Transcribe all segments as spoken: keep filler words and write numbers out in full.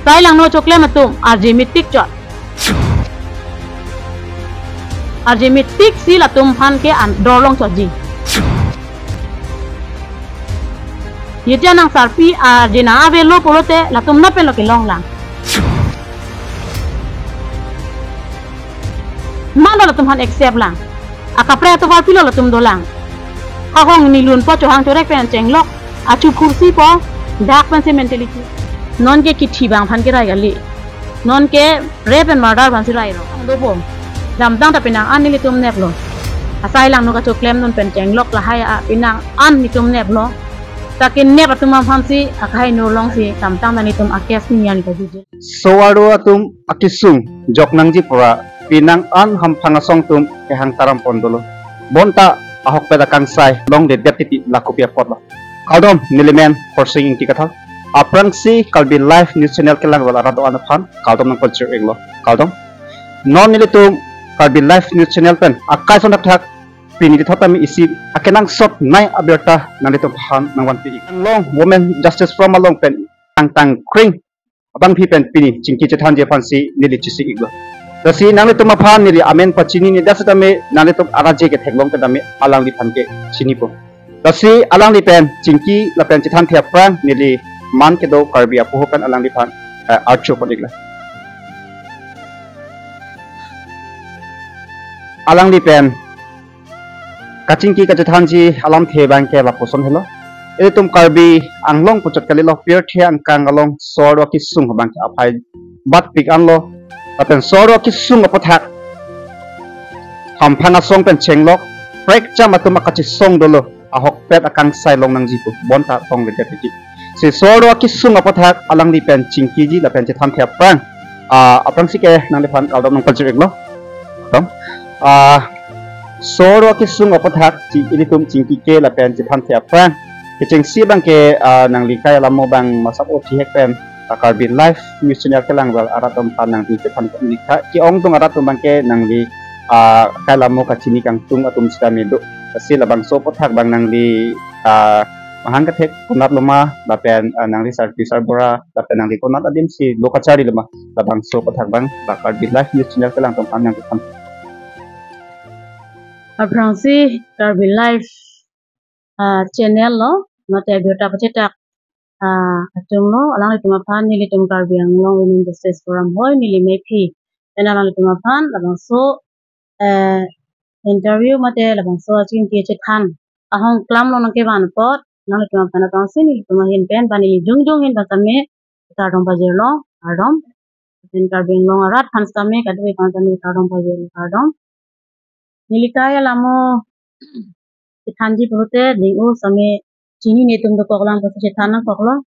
Sai langno choklem atum, arje metik chot. Arje metik si latum aphan ke an dorlong chotji. Yetya nang sarpi arje nang avelo pulote latum na pen lo kelong lang. Mano latum aphan accept lang. Akaprek atovar pilo latum dolang. Ahong ni lunpo chohang chorek pen chenglok. Achu phursipo dak pensi mentality. Non ke kithi bang aphan kerai kali. Non ke rape and murder aphansi rai lo. Dopo. Damtang ta penang an nelitum neplo. Asai langno kachoklemdun pen chenglok lahai a penang an nelitum neplo. Ta kenep atum aphansi akhai no longsi damtang ta nelitum a-case ni yan kajiji. Sowaro atum akesung jok nangji pura penang an hamphang asong atum kehang taram pon dolo. Bonta ahokpet akangsai longledet titi lakopi apotlo. Kardom, nelimen Khorsing Ingti Kathar. Aphrangsi Karbi Live News Channel kelang val arat do-an aphan kardom nangpachir-iklo. Kardom. Non nelitum Karbi Live News Channel pen akai ason thakthak pini tithot tame isi akenangsot nei abirta nanglitum aphan nangvanpi-ik. Anglong Women Justice Forum along pen tangtang kring abangpi pen pini chingki chethanji aphansi neli chesik-iklo. Lasi nanglitum aphan neli amen pachinine, dak setame nanglitum araje ketheklong ke tame alangliphan ke chinipo. Lasi alangli pen chingki lapen chethanthe aphrang neli man kedo Karbi apoho pen alangliphan, eh, archo pon-iklo. Alangli pen kachingki kachethanji alamthe abangke lapuson helo. Ilitum Karbi Anglong puchot kalilo, pirthe angkang along sowaro akesung abangke aphai batpik anlo. Lapen sowaro akesung aputhak hamphang asong pen chenglok prekjam atum akachesong dolo, ahokpet akangsai long nangji pu bonta tong ledet titi. Si sowaro akesung aputhak alangli pen chingkiji lapen chethanthe aphrang, ah, aphrangsi ke nangliphan kardom nangpachir-iklo. Kardom. Ah, sowaro akesung aputhak chi ilitum chingkike lapen chethanthe aphrang kechengsi abangke, ah, nangli kai alamo abang masap o thihek pen, ah, Karbi Live News Channel kelang val arat atum aphan nangli chethan pon-ik tha. Ke-ongdung arat atum abangke nangli, ah, kai alamo kachini kangtung atum sitame do. Lasi labangso aputhak abang nangli, ah, mahang kethek konat loma lapen, ah, nangli sarpi sarbura lapen nangli konat adim si lo kacharli loma, labangso aputhak abang ba Karbi Live News Channel kelang atum aphan nangkethan. Aphrangsi Karbi Live, ah, Channel lo, mate abirta pachetak, ah, achung lo, alanglitum aphan nelitum Karbi Anglong Women Justice Forum hoi neli mephi. Pen alanglitum aphan labangso, eh, interview mate labangso achingki chethan ahong klam lo nangkevan apot, nanglitum aphan aphrangsi nelitum ahin pen ba neli jongjong ahin pen tame kardom pajirlo, kardom. Pen Karbi Anglong arat aphan sitame, kadokave aphan sitame kardom pajirlo, kardom. Neli kai alamo chethanji pulote ding-o sitame chinine atum dokok lang pusi chethan nangkoklo.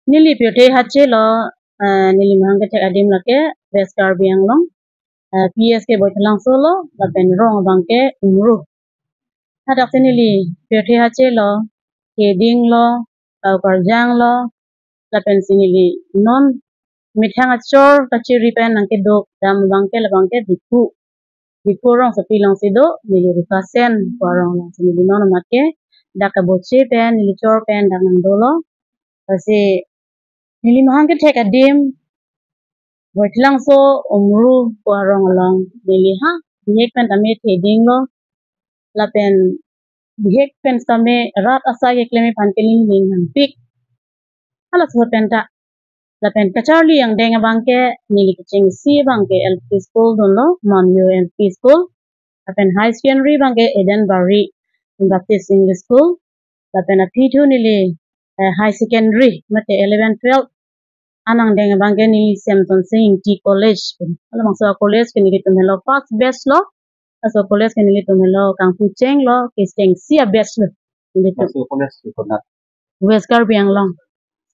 Neli pirthe Hache lo, eh, neli mahang kethek adim lake West Karbi Anglong, eh, P S ke Boithalangso lo, lapen rong abangke Umru. Hadak si neli pirthe Hache lo, Keding lo, Taukarjang lo, lapen si neli non methang achor kachiri pen nangkedok dam abangke labangke Diphu. Diphu rongsopi alongsi do, neli Rukasen pu arong alongsi neli non amat ke dak kaboche pen neli chor pen dak nangdolo. Lasi neli mahang kethek adim Boithalangso Umru pu arong along neli ha bihek pen tame theding lo. Lapen bihek pen tame rat asai keklem aphan ke neli ning hangpik. Halaso pen ta. Lapen kacharli angdeng abangke neli kechengsi abangke L P school dunlo, Monview L P school. Lapen high secondary abangke Eden Bari Baptist English School. Lapen aphi thu neli, eh, high secondary mate eleven twelve an angdeng abangke neli Semsonsing Ingti College. Halabangso college ke nelitum helo first batch lo. Laso college ke nelitum helo kangpucheng lo, kechengsi a-batch lo. Nelitum. Laso college ke konat? West Karbi Anglong,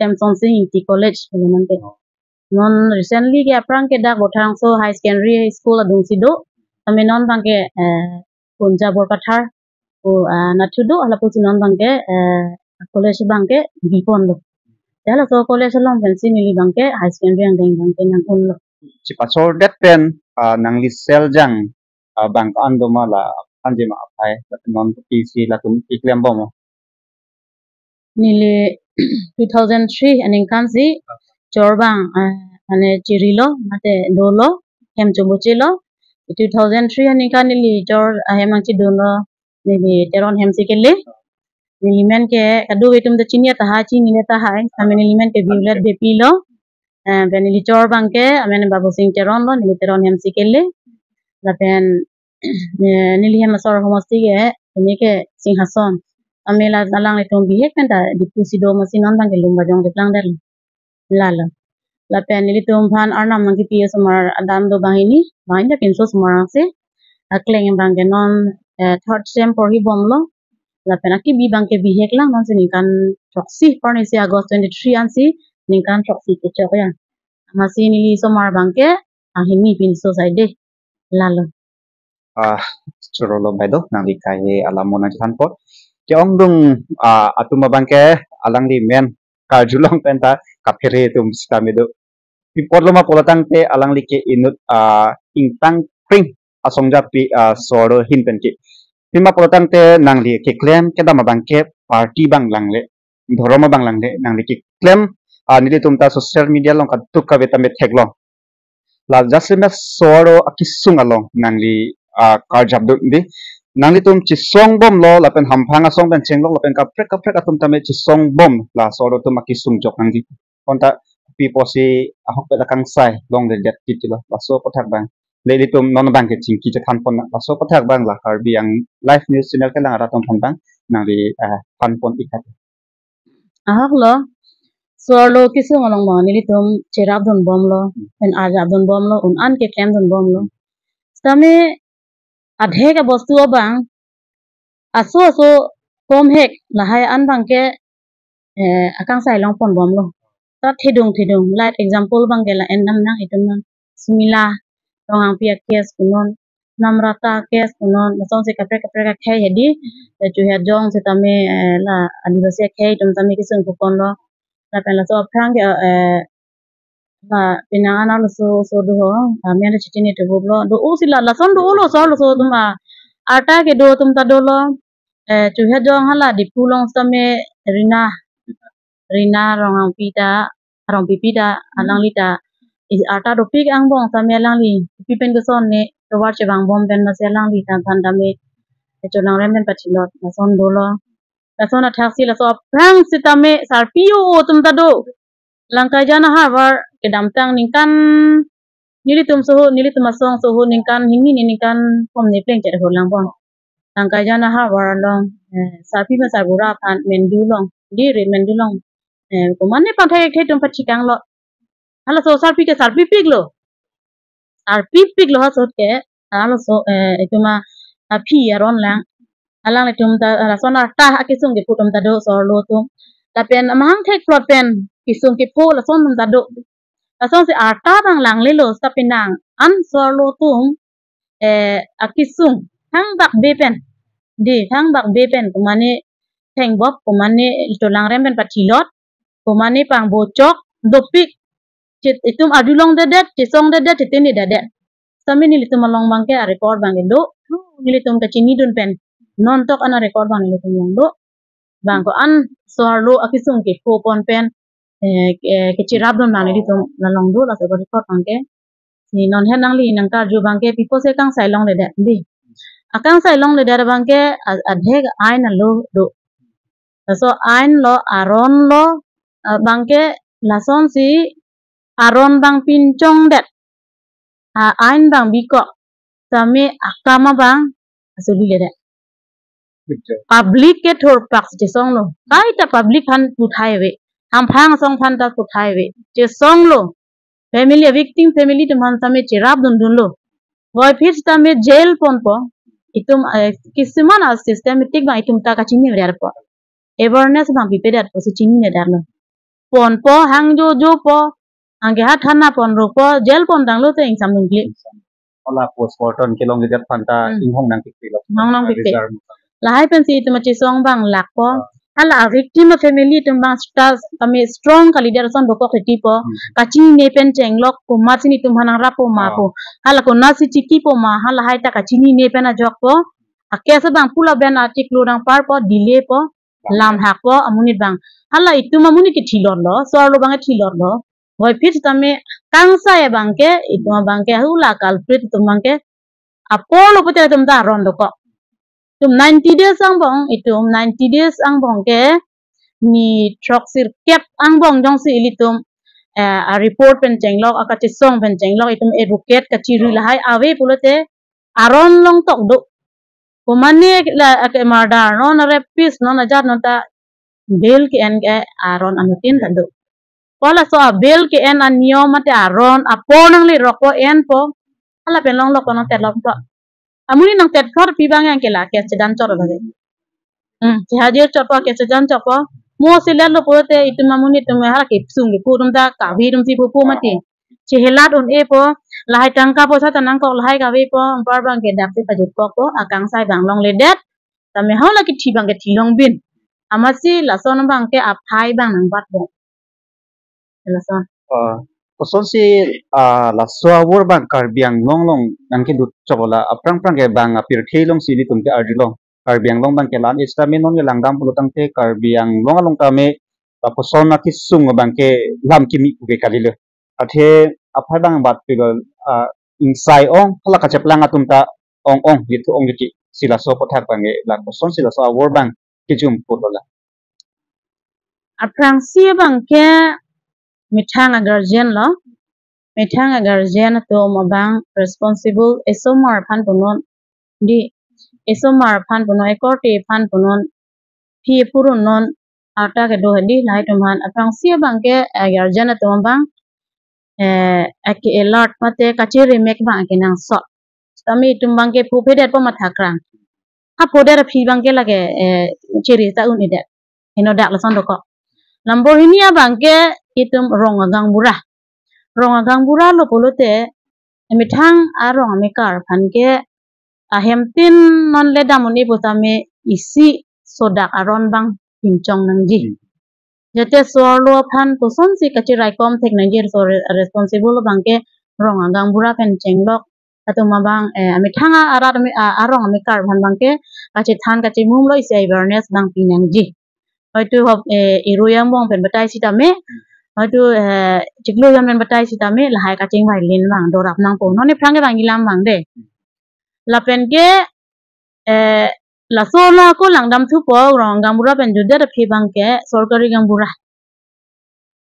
Semsonsing Ingti College, helo nangke. Oh. Non recently ke aphrang ke dak Boithalangso High Secondary School adungsi do. Tame non abangke, eh, Kunja Borkathar pu, ah, nathu do, halapusi non abangke, eh, college abangke bipon lo. Ya, laso college along pensi neli abangke high secondary angdeng abangke nang-unlo. Chipachordet pen, ah, nangli seljang, ah, bang ko-an do ma la anjema aphai, lapen non kopisi latum keklem bomlo? Neli two thousand three aningkan si chor abang, eh, mane chirilo, mate dolo, hem chombochelo. Two thousand three aningkan neli chor ahem nangchidunlo, neli Teron hem si kele. Neli men ke kadokave atum ta chini tahai, chinine tahai, tame neli men ke Violet Beypi lo. Eh, pen neli chor abang ke, amen Babusing Teron lo, neli Teron hem si kele. Lapen, eh, neli hem asor homosti ke, ini ke Singhason. Tame la alanglitum bihek pen ta Diphu si do masi non abang ke Lumbajong de plang der lo. Lalo. Lapen nelitum aphan Arnam nangkepi osomar adam do banghini, banghini pinso osomar angse. Akleng abang ke non, eh, third sem porhi bomlo. Lapen akebi abang ke bihek lang, non si ningkan throksi, parni si August twenty-three ansi ningkan throksi kechok ya. Amatsi neli osomar abang ke banghini pinso saide. Lalo. Ah, chorolo baideo, nangli kai alam mo nangchethanpo. Ke-ongdung, ah, atum abang ke alangli men karjulong pen ta kaphere atum sitame do. Pi apotlo ma pulo tangte alangli ke inut, ah, ingtangkring asong japi, ah, so-arlo ahin pen ke. Pima pulo tangte nangli keklem kedam abang ke party abang langle, dhorom abang langle, nangli keklem, ah, nelitum ta social media along kadokave tame theklong. La jasemet so-arlo akesung along nangli, ah, karjap dun di. Nanglitum chesong bomlo lapen hamphang asong pen chenglok lapen kaprek kaprek atum tame chesong bom la so-arlo atum akesung jok nangji. Bonta pi apotsi ahokpet akangsai longledet titilo. Laso aputhak abang, le ilitum non abang ke chingki chethanpon nang. Laso aputhak abang la Karbi Anglong Live News Channel kelang arat atum aphan abang nangli, ah, thanpon ik tha. Ahok lo, so-arlo kesung along abang nelitum cherap dun bomlo, pen arjap dun bomlo, un-an keklem dun bomlo. Sitame adhek abostu abang, aso aso komhek lahai an abang ke, eh, akangsai longpon bomlo. Ta thedung thedung, like example abang ke la-en nam nang, itum nang Sumila Ronghangpi a-case punon, Namrata a-case punon, lasonsi kaprek kaprek akhei hedi, ya Chuhejong sitame, eh, la Adivasi akhei atum tame kesung puponlo. Lapen laso aphrang ke, eh, la penang an arloso so do ho, amen chitini tebublo. Do-o si la, lason do-o lo, so-arloso atum a, arta kedo atum ta dolo. Eh, Chuhejong hala Diphu along sitame Rina, Rina Ronghangpi ta, Rongpipi ta, alangli ta, i arta dopik angbong sitame alangli, pi pen keson ne, tovar chevang bom pen masi alangli ta aphan tame, eh, cholangrem pen pathilot, lason dolo. Lason athaksi laso aphrang sitame sarpi o atum ta do. Langkaijan ahavar kedamtang ningkan nelitum soho, nelitum asong soho ningkan hini ni ningkan pomne plengchet ho lang bom. Langkaijan ahavar along, eh, sarpi ma sarbura aphan mendu long, diri mendu long. Eh, komane pangthek thek atum pachikanglo. Halaso sarpi ke sarpipiklo. Sarpipiklo ha sot ke, halaso, eh, itum a, aphi aron lang. Alanglitum ta, lason arta akesung kepho atum ta do so-arlo atum. Lapen amahang thek plot pen kesung kepho lason atum ta do. Lasonsi arta abang langlelo, sita penang an so-arlo atum, eh, akesung thangbak be pen, di thangbak be pen, komane thengbop, komane cholangrem pen pathilot, komane pangbochok dopik, chit itum arjulongdedet, chesongdedet, chitinidedet. Sitame nelitum along abang ke a-record abang ke do, nelitum kachini dun pen, non tok an a-record abang nelitum along do. Bang ko-an so-arlo akesung kepho pon pen, eh, ke, kecherap dun abang nelitum along do, laso a-record abang ke. Si non hen nangli nangkarju abang ke pi apotsi akangsai longledet di. Akangsai longledet abang ke a-, adhek ain alo do. Laso ain lo, aron lo, eh, abang ke lasonsi aron abang pinchongdet, a-ain abang bikok, sitame akam abang asoliledet. Betul. Public ke thurpak chesonglo. Kaita public aphan puthai ave. Hamphang asong aphan ta puthai ave. Chesonglo. Family, a victim family atum aphan sitame cherap dundunlo. Boiphit sitame jail ponpo. Itum, eh, kisuman a-systematic abang itum ta kachinivedetpo. Awareness abang pipedet pusi chininedetlo. Ponpo, hang jojopo. Anke ha thana pon rokpo, jail pon tanglo te ingsam nungkli. Hala postmortem kelongledet aphan ta Hmm. inghong nangpikpiklo. Inghong nangpikpik. Reserve. Lahai pensi itum achesong abang lakpo. Ah. Hala a victim a family atum abang sta-, kami strong kalidet ason dokok titipo. Hmm. Kachinine pen chenglok komatsi netum aphan nangrappo ma Ah. po. Hala konatsi chikipo ma, halahai ta kachinine pen ajokpo. A-case abang pula ben achiklo nangparpo, delaypo, lamhakpo, amonit abang. Hala itum amonit ke thilotlo, so-arlo abang thilotlo. Voiphit tame kangsai abangke, itum abangke hula culprit itum abangke, apor lo pute itum ta aron dokok. Itum ninety days angbong, itum ninety days angbong ke, ni throksirkep angbong jongsi ilitum, eh, a report pen chenglok, akachesong pen chenglok, itum advocate kachiri lahai ave pulote, aron long tok do. Komane la ake murder, non a rapist, non ajat non ta bail ke-en ke aron anuttin ta do. Pu laso a bail ke-en aniyom mate aron apor nanglerok po enpo. Hala pen longlok po nangtetlok po. Amonit nangtet thor pi abang yang ke la case chedan chot lagi. Hmm, chehajir chot po, case chedan chot po. Mo si letlo pulote itum amonit atum hala kesung kepu atum ta kave atum si pupu mati. Chehelat un-epo, lahai tangka poisa ta nangkok lahai kavepo, anpar abangke daksi pajutkokpo, akangsai abang longledet, tame hau la kithi abangke thilong bin. Amatsi lason abangke aphai abang nangbatbom. Lason. Ah, kosonsi, ah, laso awor abang Karbi Anglong along nangkeduk choklo, aphrang phrang ke bang apirthe alongsi ilitum ke arjulong. Karbi Anglong abangke la-an age tame non ke langdam pulo tangte Karbi Anglong along tame lapuson akesung abangke lam kimi puke kalilo. Athe aphai abang bat pilo, ah, ingsai ong, hala kacheplang atum ta ong ong, gitu ong gitu. Si laso aputhak abangke, la kosonsi laso awor abang kejum pulo la. Aphrangsi abangke methang a guardian lo. Methang a guardian atum abang responsible, esomar aphan punon, di esomar aphan punon, ekorte aphan punon, phi purun non, arta kedo hedi lahai atum aphan. Aphrangsi abangke, eh, guardian atum abang, eh, ake alert mate kachiremek abang ake nangsot. Tame itum abangke puphedet po mathakrang. Aphodet aphi abangke lake, eh, chiri ta un-edet. Henodak lason dokok. Number hini abangke itum rong agaonbura. Rong agaonbura lo pulote, methang arong amekar aphan ke, ahemtin non ledam un-e pu tame isi sodak aron abang pinchong nangji. Jate so-arlo aphan kosonsi kachiraikom thek nangji, so re-, responsible abangke rong agaonbura pen chenglok atum abang, eh, amethang arat ame-, a-, arong amekar aphan abangke kachethan kachemumlo isi awareness abang pi nangji. Hoitu hop, eh, irui angbong pen batai sitame, hoitu, eh, chiklo jon pen batai sitame lahai kachingvai len abang dorap nangpo. Non aphrang ke abang ilam abang de. Lapen ke, eh, laso lo ako langdam thupo, rong agaonbura pen judet aphi abangke sorkari gaonbura.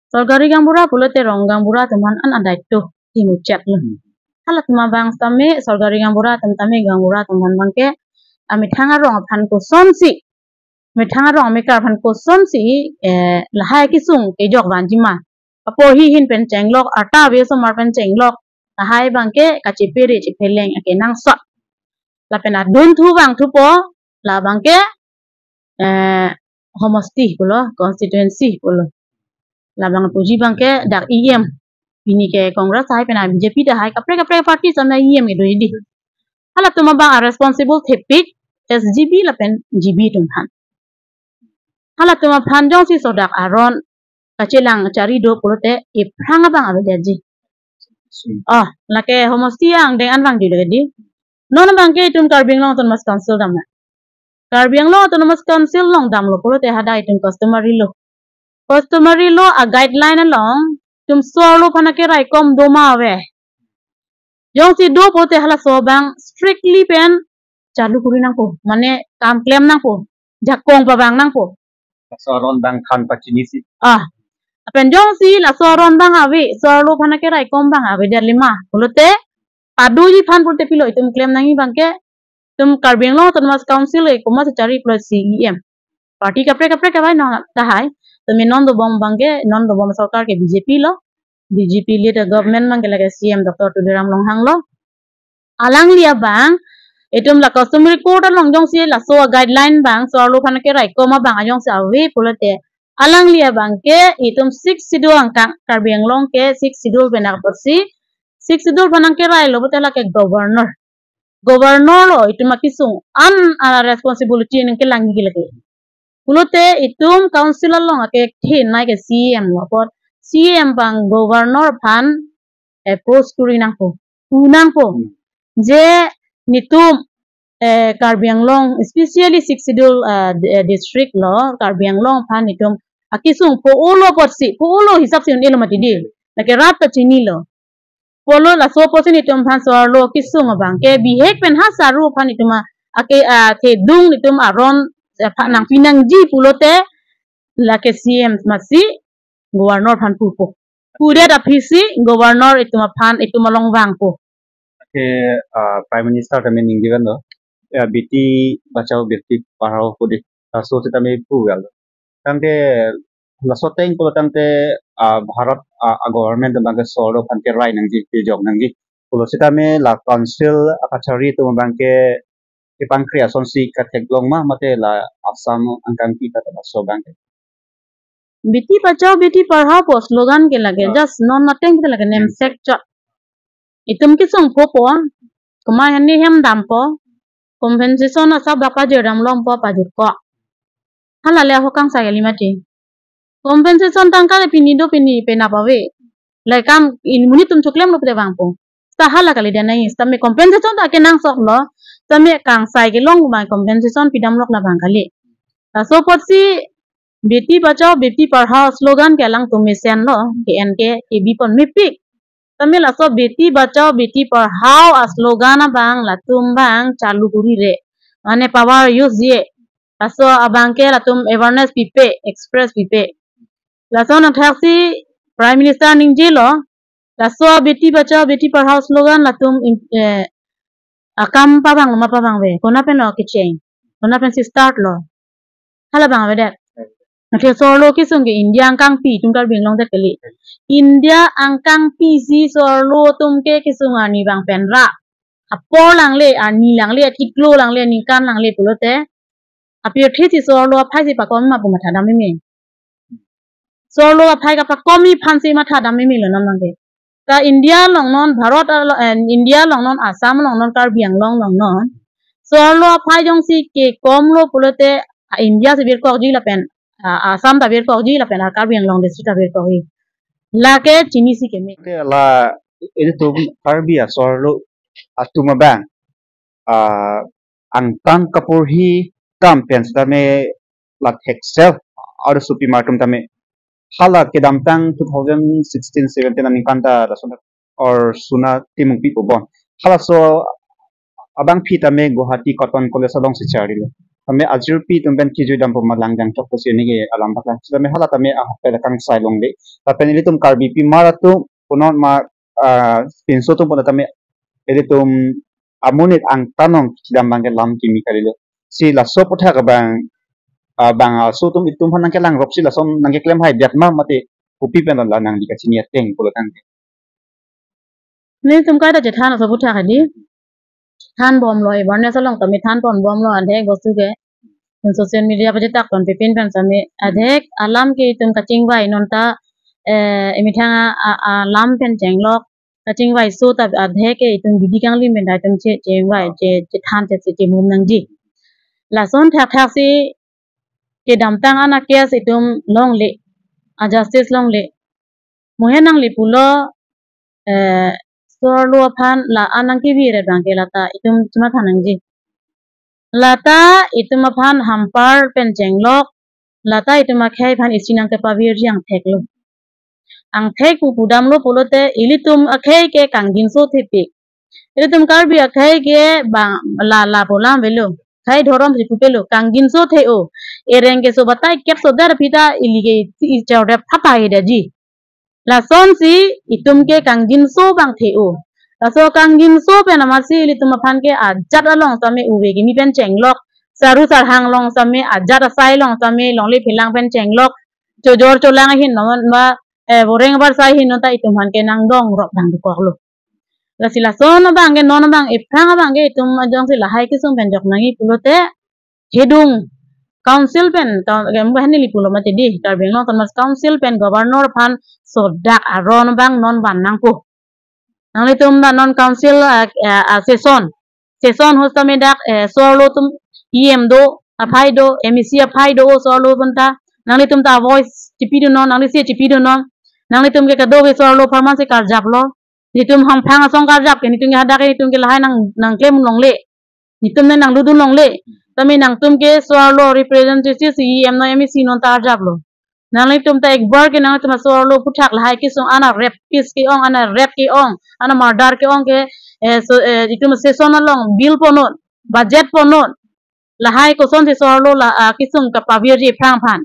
Sorkari gaonbura pulote rong gaonbura atum aphan an adaito timu chet lo. Hmm. Halatum abang sitame sorkari gaonbura atum tame gaonbura atum aphan abangke amethang arong aphan kosonsi, methang arong amekar aphan kosonsi, eh, lahai kesung kejok vanji ma. Apor hihin pen chenglok, arta ave osomar pen chenglok, lahai abangke kachepere chepheleng ake nangsot. Lapen adun thu abang thupo, la abangke, eh, homosti pulo, constituency pulo. La abang puji abangke dak E M. Pini ke Congress tahai pen a B J P tahai, kaprek kaprek party samna E M kedo hedi. Halatum abang a responsible thepik S G B lapen G B atum aphan. Halatum aphan jongsi sodak aron kachelang chari do pulote iphrang abang avedet ji. Oh, lake homosti angdeng an vangji lake di. Non abangke itum Karbi Anglong Autonomous Council damna. Karbi Anglong Autonomous Council along damlo pulote hadak itum customary law. Customary law a guideline along itum so-arlo aphan akeraikom do ma ave. Jongsi do pulote halaso abang strictly pen chalu kuri nangpo, mane kam klem nangpo, jakong pavang nangpo. Laso aron abang than pachinisi. Ah. Lapen jongsi laso aron abang ave, so-arlo aphan akeraikom abang avedet lima pulote, padoji aphan pulote pilo itum klem nangji abangke, itum Karbi Anglong Autonomous Council ke komatsi chari pulo C E M. Party kaprek kaprek kevai non tahai. Tame non dobom abangke, non dobom sorkar ke B J P lo. B J P led government abangke lake C E M Doctor Tuliram Ronghang lo. Alangli abang, itum la customary court along jongsi laso guideline abang, so-arlo aphan akeraikom abang ajongsi ave pulote, alangli abangke itum Sixth Schedule angkang, Karbi Anglong ke Sixth Schedule pen apotsi, Sixth Schedule aphan nangkerailo pulote lake governor. Governor lo itum akesung an a responsibility nangkelangji lake. Pulote itum council along akekthe nai ke C E M lo apot, C E M abang governor aphan approach kuri nangpo, pu nangpo. Hmm. Je netum, eh, Karbi Anglong, especially Sixth Schedule, eh, di-, eh, district lo, Karbi Anglong aphan netum akesung po-olo apotsi, po-olo hisapsi un-elo mati di. Lake rat ta chinilo. Pulo laso apotsi netum aphan so-arlo kesung abang ke bihek pen ha saru aphan netum a, ake, a, thedung netum aron, eh, pha-, nangpi nangji pulote lake C M masi Governor aphan pupo. Pudet aphisi Governor itum aphan itum along vangpo. Ke, ah, Prime Minister tame ningje vanlo. Ya, Beti Bachao, Beti Padhao pu di. Laso sitame pu vanlo. Tangte laso ateng pulo tangte, ah, Bharat, ah, ah, government abang ke so-arlo aphan kerai nangji, kejok nangji. Pulo sitame la council akachari atum abang ke kepangkri asonsi katheklong ma mate la Assam angkangpi ta laso abang ke. Beti Bachao Beti Padhao pu slogan ke lake, ah, just non ateng ke lake, hmm, nemsek chot. Itum kesung popo, kemai hani hem dampo, compensation asap dak pajir dam longpo pajirpo. Hala le ahok kangsai kali mati. Compensation tangka le pini do pini penap ave. Lekam in monit atum choklemlo pute vangpo. Ta hala kali dia nai, sitame compensation ta kenangsotlo, sitame kangsai kelong abang compensation pidamlok labang kali. Laso apotsi Beti Bachao Beti Padhao slogan ke alangtum mesenlo, ke N K ke bipon mepik. Sitame laso Beti Bachao Beti Padhao a slogan abang latum abang chalu kurire. Mane power use-je. Laso abang ke latum awareness pipe, express pipe. Lason athaksi Prime Minister ningjelo, laso Beti Bachao Beti Padhao slogan latum in-, eh, akam pavanglo ma pavangve, kona pen lo kecheng, kona pensi start lo. Hala abang avedet. Athe so-arlo kesung ke India angkangpi atum Karbi Anglong det kali. India angkangpisi so-arlo atum ke kesung arni abang pen ra. Apor langle, arni langle, athiklo langle, aningkan langle pulote, apirthe si so-arlo aphaisi pakom ma pu mathadam meme. So-arlo aphai kapakomji aphansi mathadam meme lo non abang ke. Ta India along non, Bharat alo-, eh, India along non, Assam along non, Karbi Anglong along non, so-arlo aphai jongsi kekomlo pulote, ah, India si birkokji lapen, ah, Assam ta birkokji lapen, ah, Karbi Anglong district ta birkokji. Lake chinisi keme. Te la, ilitum Karbi a so-arlo atum abang, ah, angtan kaporhi kam pen sitame la theksel arlosopi mar atum tame. Hala kedamtang two thousand sixteen seventeen aningkan ta lason or Sona Timungpi pu bon. Halaso abangpi tame Guwahati Cotton College alongsi charlilo. Tame ajirpi atum pen kejui dampo ma lang jangchok pusi neke alam paklang. Sitame hala tame ahok pen kangsai longle. Lapen ilitum Karbipi mar atum punon ma, ah, pinso atum punon tame ilitum amonit angtan along kedam abang ke lam kimi kalilo. Si laso aputhak abang, ah, bang aso atum itum aphan nangkelang rok si lason nangkeklem hai biat ma mate kopi pen la nangli kachini ateng pulo tangte. Netum kaita chethan aso aputhak hadi. Thanbomlo, awareness along tame thanponbomlo, adhek bostu ke. Social media pachetak ponpe pin pen sitame adhek alam ke itum kachingvai non ta, eh, emethang a, a, alam pen chenglok. Kachingvai aso ta adhek ke itum bidi kanglim pen ta itum che, chingvai, che, chethan che, che, chemum nangji. Lason thakthaksi kedamtang an a case itum longle, a justice longle. Mohen nangli pulo, eh, so-arlo aphan la-an nangkeviret abang ke lata itum chematha nangji. Lata itum aphan hampar pen chenglok, lata itum akhei aphan isi nangkepavirji angthek lo. Angthek pu pudamlo pulote ilitum akhei ke kangjinso thepik. Ilitum Karbi akhei ke bang la la pu alam avelo. Khei dhorom si pupelo, kangjinso the-o. Ereng keso batai kep so dar pita ili ke i chor rep phatai daji. Lasonsi itum ke kangjinso abang the-o. Laso kangjinso pen amatsi ilitum aphan ke ajat along sitame uve kimi pen chenglok. Saru sarhang along sitame, ajat asai along sitame, longle phelang pen chenglok. Chojor cholang ahin non ba, eh, boreng bar sai ahin non ta itum aphan ke nangdong rok dang dukoklo. Lasi lason abang ke non abang, ephrang abang ke itum ajongsi lahai kesung pen jok nangji pulote, thedung council pen, ta, em, bahani li pulo mati di, Karbi Anglong Autonomous Council pen governor aphan sodak aron abang non van nangpo. Nanglitum ta non council, ah, ah, ah, session. Session host tame dak, eh, so-arlo atum E M do, aphai do, M A C aphai do, so-arlo atum ta. Nanglitum ta voice chipidunnon, nanglisi chipidunnon. Nanglitum ke kadokave so-arlo apharman si karjaplo. Netum hamphang asong karjap ke, netum ke hadak ke, netum ke lahai nang, nangklem longle. Netum ne nangdodun longle. Tame nangtum ke so-arlo representative si E M non M A C non ta arjaplo. Nanglitum ta ekbar ke nanglitum aso arlo aputhak lahai kesung ana rape case ke-ong, ana rape ke-ong, ana murder ke-ong ke, eh, so, eh, itum session along bill ponnon, budget ponnon. Lahai kosonsi aso arlo la, ah, kesung kapavirji aphrang aphan.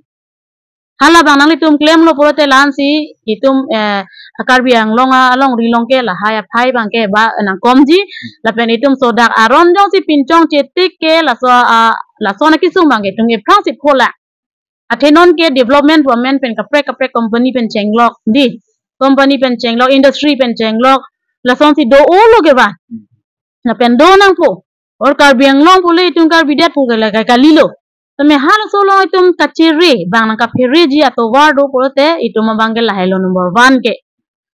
Hala abang nanglitum klemlo pulote la-ansi itum, eh, Karbi Anglong alongri along ke lahai aphai abang ke ba nangkomji, lapen itum sodak aron jongsi pinchongche tik ke laso, ah, laso ana kesung abang ke itum aphrangsi phola. Athe non ke development pu amen pen kaprek kaprek company pen chenglok, dei. Company pen chenglok, industry pen chenglok, lasonsi do-olo ke ba. Lapen do nangpo. Or Karbi Anglong pule itum Karbi det pu ke la ka-, kalilo. Tame halaso along itum kachere, bang nangkaphereji atovar do pulote itum abang ke lahailo number one ke.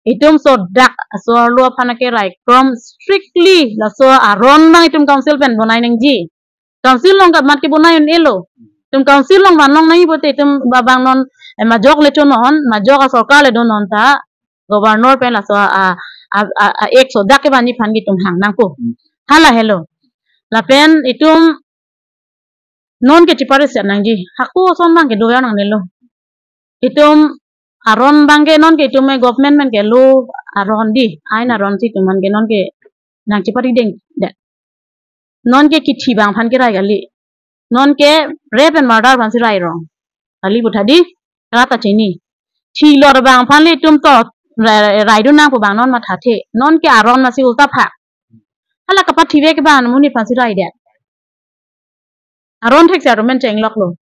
Itum sodak aso arlo aphan akerai krom strictly laso aron abang itum council pen bonai nangji. Council along kamat kebonai un-elo. Itum council along vanlong nangji pulote itum ba-, abang non, eh, majok le chonon, majok asorkar le donon ta, governor pen laso a, a, a, a, ek sodak kevanji aphan ke itum hang nangpo. Hmm. Hala helo. Lapen itum non ke chipari si nangji. Hako ason abang ke doyar nangnelo. Itum aron abang ke non ke itum, eh, government pen ke lo aron, dei. Ain aronsi itum aphan ke non ke nangchipari deng det. Non ke kithi abang aphan kerai kali. Non ke rape and murder aphansi rai rong. Kali puthot dei, rat ta chini. Thilot abang aphan le itum to rai, rai, raidun nangpo abang non mathathe. Non ke aron masi ulta phak. Hala kapathive ke abang amonit aphansi rai det. Aron thek si aron men chengloklo.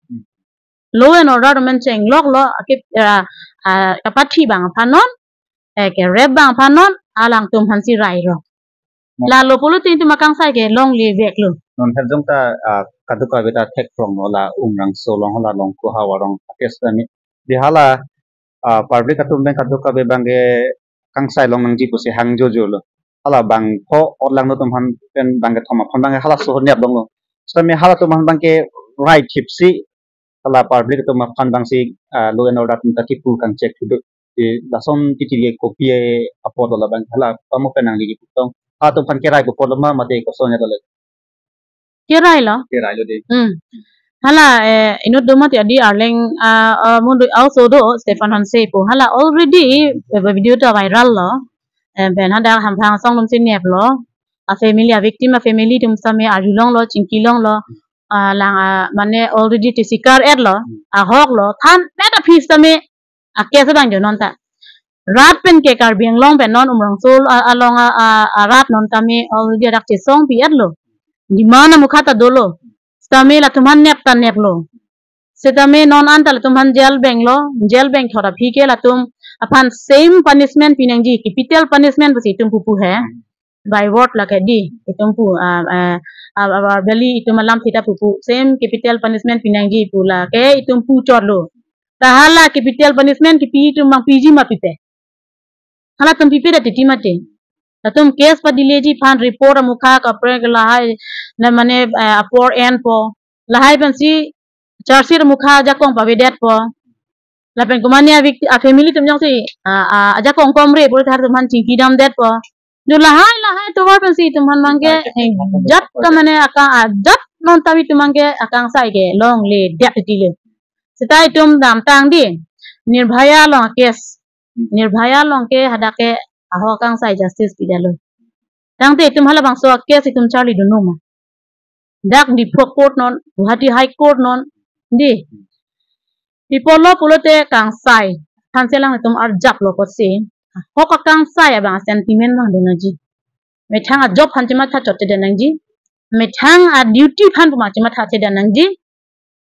Law and order men chengloklo, ake, ah, ah, kapathi abang aphan non, eh, ke rape abang aphan non, alangtum aphansi rai rong. Mo- Lalo pulote itum akangsai ke longle veklo. Non herjong ta, ah, kadokave ta theklonglo la Umrangso along hala Longkhu havar along akes kami. Dei hala, ah, public atum pen kadokave abang ke kangsai long nangji pusi hang jojolo. Hala bangpho otlang atum aphan pen abang kethom aphan abang ke halaso ahormu longlo. Sitame halatum aphan abang ke rai thipsi hala public atum aphan abangsi, ah, law and order atum ta kipu kangchek thudu. Dei lason kithi ke kopi apotlo la abang hala pamo pen nangli kipu tong. Halatum aphan kerai pu apotlo ma mate kosonlo le? Kerailo. Kerailo dei. Hmm. Hala, eh, inut do mati adi Arleng, ah, ah, mundu aoso do Stephen Hanse pu. Hala already, eh, video ta viral lo. Eh, pen hadak hamphang asong atum si neplo. A family, a victim a family atum sitame arjulonglo, chingkilonglo. Ah, lang, ah, mane already ti sikar etlo. Ahoklo. Thanpet aphi sitame akes abang jo non ta. Rat pen ke Karbi Anglong pen non Umrangso a-, along a, a, arat non tame already adak chesong pi etlo. Demand amukha ta dolo. Sitame latum aphan nep ta neplo. Sitame non anta latum aphan jail benglo, jail bengthot aphi ke latum aphan same punishment pi nangji, capital punishment pusi itum pupu he. By word lake dei, itum pu, ah, ah, ah, ah, beli itum alam sita pupu, same capital punishment pi nangji pu lake itum pu chotlo. Ta hala capital punishment kipi itum abang piji ma pipe? Halatum pipedet titi mati. Latum case padeleji aphan report amukha kaprek lahai, na mane, eh, apor enpo. Lahai pensi charge sheet amukha ajakong pavedetpo. Lapen komane a victi-, a family atum jongsi, ah, ah, ajakong komre pulote halatum aphan chingki damdetpo. Jo lahai lahai atovar pensi itum aphan abang ke, eh, jat ta mane aka-, ah, jat non tame itum abang ke akangsai ke longledet titilo. Seta itum damtang dei, Nirbhaya along case. Nirbhaya along ke hadak ke ahok akangsai justice pidetlo. Tangte itum halabangso a case itum charlidun nangma? Dak Diphu Court non, Guwahati High Court non, dei. Pi apotlo pulote kangsai aphansi alangtum arjaplo apotsi, ahok akangsai abang sentiment abang do nangji. Methang a job aphan chematha chotchedet nangji. Methang a duty aphan pu abang chematha chedet nangji.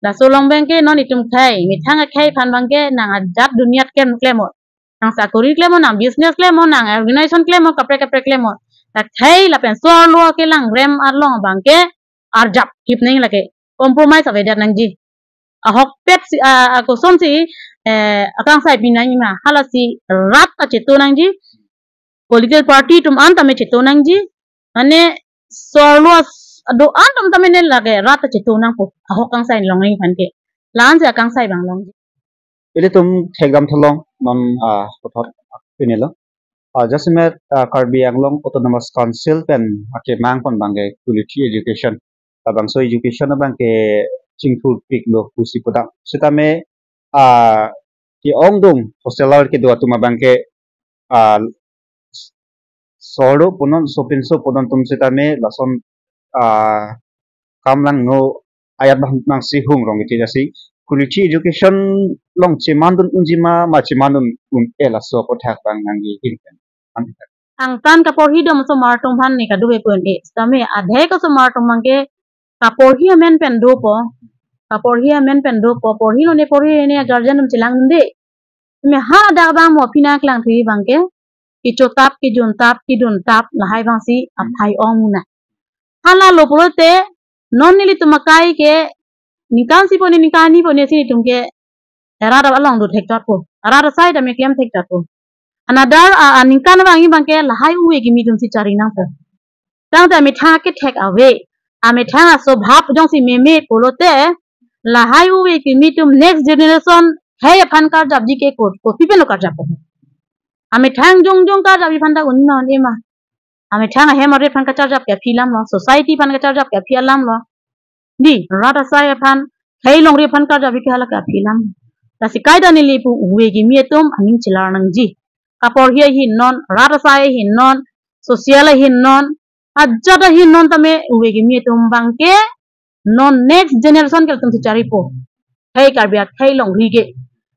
Laso along abang ke non itum khei, methang akhei aphan abang ke nang ajat duniyat klem klemnon. Nang sakori klemnon, nang business klemnon, nang organization klemnon, kaprek kaprek klemnon. Ta khei lapen aso arlo kelang rem along abang ke arjap kip nangji lake. Compromise avedet nangji. Ahokpet si, ah, ah, kosonsi, eh, akangsai pi nangji ma, halasi rat ta cheto nangji. Political party atum an tame cheto nangji. Mane aso arlo as-, do-an atum tame ne lake rat ta cheto nangpo. Ahok akangsai long nangji aphan ke. La-ansi akangsai abang longji. Ilitum thekdam thalong non, ah, puthot pinelo. Ah, jasemet, ah, Karbi Anglong Autonomous Council pen akemang pon abang ke quality education. Labangso education abang ke chingthurpiklo pusi pudam. Sitame, ah, ke-ongdung hostel along kedo atum abangke, ah, solo punon, sopinso punon atum setame lason, ah, kam langno ayat abang nangsi hung rong iti jasi quality education along chemandun unji ma, ma chemandun un-e laso aputhak abang nangji hin pen. Angtan kaporhi dam osomar atum aphan ne kadokave pu un-e. Setame adhek osomar atum abangke kaporhi amen pen dopo. Kaporhi amen pen dopo. Porhilo ne porhine guardian atum chelang-un-e. Setame hadak abang mo aphi nangklangthu abangke kechotap, kejuntap, keduntap lahai abangsi aphai ong muna. Halalo pulote non nelitum akai ke ningkan isi pu ne, ningkan ni pu ne si nelitum ke rat along do thekchotpo. Rat asai tame klem thekchotpo. Another, a, aningkan abang abangke lahai uve kimi atumsi chari nangpo. Tangte amethang akethek ave, amethang aswabhav jongsi meme pulote, lahai uve kimi atum next generation khei aphan karjapji ke ko, kopi pen lo karjappo? Amethang jongjong karjapji aphan ta un-e ma, un-e ma. Amethang ahem arit aphan kacharjap ke aphi alamlo, society aphan kacharjap ke aphi alamlo. Di, rat asai aphan, khei longri aphan karjapji ke hala ke aphi alam. Lasi kaita neli pu uve kimi atum aning chelar nangji. Kaporhi ahin non, rat asai ahin non, social ahin non, ajat ahin non tame uve kimi atum abangke non next generation ke latumsi charipo. Khei Karbi akhei longri ke.